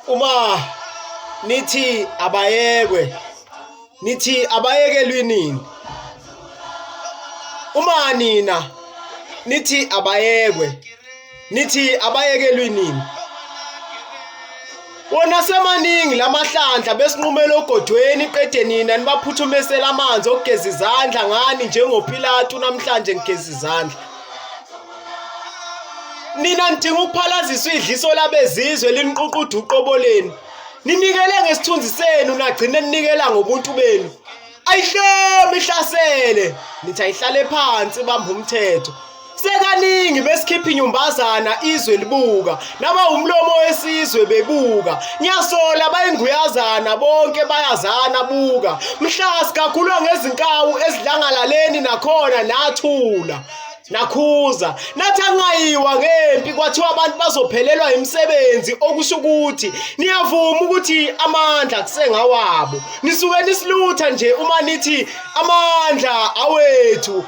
Uma nithi abayekwe, nithi abayekelwe nini? Uma nina nithi abayekwe, nithi abayekelwe nini? Wona semaningi lamahlandla besinqumela ogodweni qede nina nibaphuthumisela amanzi okugeza izandla ngani njengoPilatu namhlanje ngigeza izandla. Nina nidinga ukuphalaziswa idliso labezizwe liniququda uqobo lenu. Ninikele ngesithunzi senu nagcine ninikela ngobuntu benu. Ayihlome ihlasele nithi ayihlale phansi bamba umthetho. Sekaningi besikhipha inyumbazana izwe libuka naba umlomo wesizwe bebuka ngiyasola bayinguyazana bonke bayazana buka mhla sigakhulwa ngezinkawu ezidlangalaleni nakhona nathula nakhuza nathi angayiwa ngempi kwathiwa abantu bazophelelwa imisebenzi okusho ukuthi niyavuma ukuthi amandla kusengawabo nisuke nisilutha nje uma nithi amandla awethu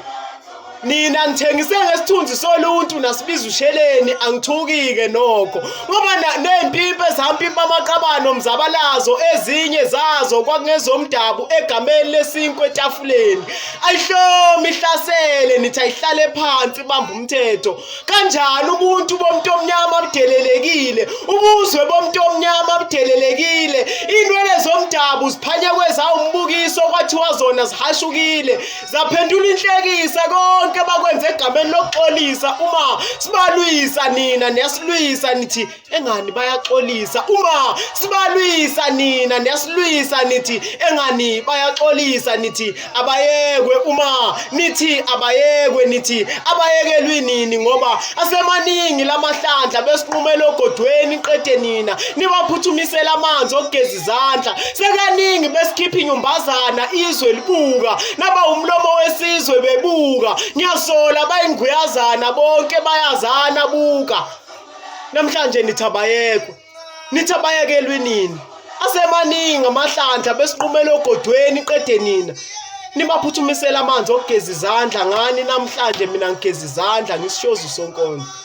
nina nithengise ngesithunzi soluntu nasibiza usheleni angithuki-ke nokho ngoba ney'mpimpi ezihampimpa amaqabane omzabalazo ezinye zazo kwakungezomdabu egameni lesinkwa etafuleni ayihlomi ihlasele nithi ayihlale phansi ibamba umthetho kanjani ubuntu bomuntu omnyama budelelekile ubuzwe bomuntu omnyama budelelekile inwele zomdabu ziphanyekwe zawumbukiso kwathiwa zona zihashukile zaphendula inhlekisa konke bakwenze egameni lokuxolisa uma sibalwisa nina niyasilwisa nithi engani bayaxolisa uma sibalwisa nina niyasilwisa nithi engani bayaxolisa nithi abayekwe uma nithi abayekwe nithi abayekelwe nini ngoba asemaningi lamahlandla besinqumela ogodweni qede nina nibaphuthumisela amanzi okugeza izandla sekaningi besikhipha inyumbazana izwe libuka naba umlomo wesizwe bebuka ngiyasola bayinguyazana bonke bayazana buka namhlanje nithi abayekwe nithi abayekelwe nini asemaningi amahlandla besiqumela ogodweni qede nina nibaphuthumisela amanzi okugeza izandla ngani namhlanje mina ngigeza izandla ngisishozi sonkondlo.